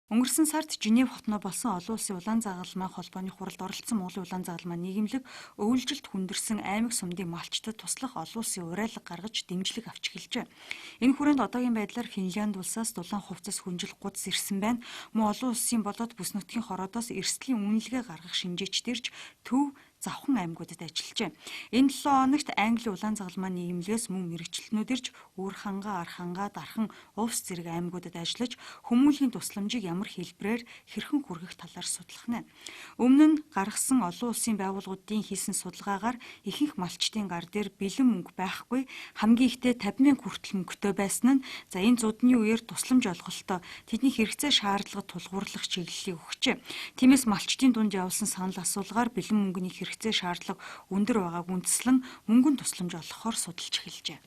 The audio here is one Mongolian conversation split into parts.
Өнгөрсөн сард Женев хотноо болсон олон улсын улаан загалмай холбооны хуралд оролцсон Монголын улаан загалмай нийгэмлэг өвөлжилт хүндэрсэн аймаг сумдын малчдад туслах олон улсын уриалга гаргаж дэмжлэг авч эхэлжээ. Энэ хүрээнд одоогийн байдлаар Финлянд улсаас дулаан хувцас хүнжил гудас ирсэн байна. Мөн олон улсын болоод бүс нутгийн хороодоос эрсдлийн үнэлгээ гаргах шинжээчид ирж төв завхан аймагуудад ажиллажээ. Энэ 7 хоногт Англи улаан загалмай нийгэмлэгээс мөн мэргэжилтнүүд ирж Үүр ханга, Арханга, Дархан, Увс зэрэг аймагуудад ажиллаж хүмүүнлэгийн тусламжийг ямар хэлбэрээр хэрхэн хүргэх талаар судлах нь. Өмнө нь гаргасан олон улсын байгууллагуудын хийсэн судалгаагаар ихэнх малчдын гар дээр бэлэн мөнгө байхгүй, хамгийн ихдээ 50 мянга хүртэл мөнгөтэй байсан нь за энэ зудны үеэр тусламж олголтоо тэдний хэрэгцээ шаардлагад тулгуурлах чиглэлийг өгчээ. Тиймээс малчдын дунд явуулсан санал асуулгаар бэлэн мөнгөний хэрэгцээ шаардлага өндөр байгааг үндэслэн мөнгөн тусламж олгохоор судалж эхэлжээ.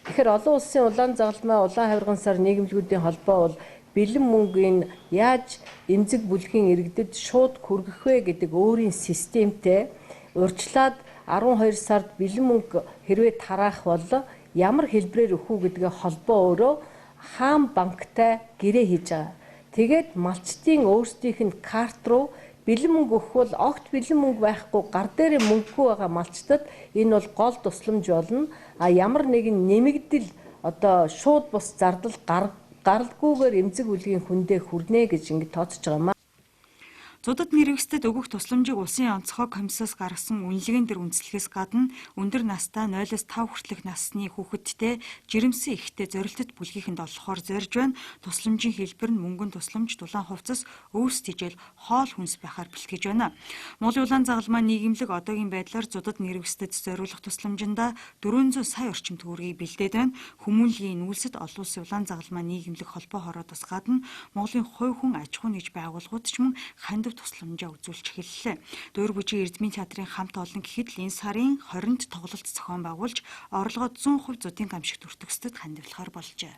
Тэгэхээр олон улсын улаан загалмай, улаан хавирган сар нийгэмлэгүүдийн холбоо бол бэлэн мөнгийг яаж эмзэг бүлгийн иргэдэд шууд хүргэх вэ гэдэг өөрийн системтэй урьдчилаад 12 сард бэлэн мөнгө хэрвээ тараах бол ямар хэлбэрээр өгөх үү гэдгээ холбоо өөрөө хаан банктай гэрээ хийж байгаа. Тэгээд малчдын өөрсдийнх нь карт руу бэлэн мөнгө өгөх бол огт бэлэн мөнгө байхгүй гар дээрээ мөнгөгүй байгаа малчдад энэ бол гол тусламж болно. А ямар нэгэн нэмэгдэл одоо шууд бус зардал гаралгүйгээр эмзэг бүлгийн хүндээ хүрнэ гэж ингэ тооцож байгаа юм. Зудад нэрвэстэд өгөх тусламжийг улсын онцгой комиссаас гаргасан үнэлгээн дээр үндэслэхээс гадна өндөр настай 0-5 хүртэлх насны хүүхэдтэй жирэмсэн эхтэй зорилтод бүлгийнхэнд олгохоор зорж байна. Тусламжийн хэлбэр нь мөнгөн тусламж, дулаан хувцас, өвс тижэл, хоол хүнс байхаар бэлтгэж байна. Монголын улаан загалмай нийгэмлэг одоогийн байдлаар зудад нэрвэстэд зориулах тусламжиндаа 400 сая орчим төгрөгийг бэлдээд байна. Хүмүүнлэгийн нүүлсэд олон улсын улаан загалмай нийгэмлэг холбоо хороодоос гадна Монголын хувь хүн аж ахуйн нэгж байгууллагууд ч мөн хандив тусламжаа үзүүлж эхэллээ. Дуур бүжгийн Эрдмийн театрын хамт олон гэхэд л энэ сарын 20-нд тоглолт зохион байгуулж орлогоо 100% зудын гамшигт өртөгсдөд хандивлахаар болжээ.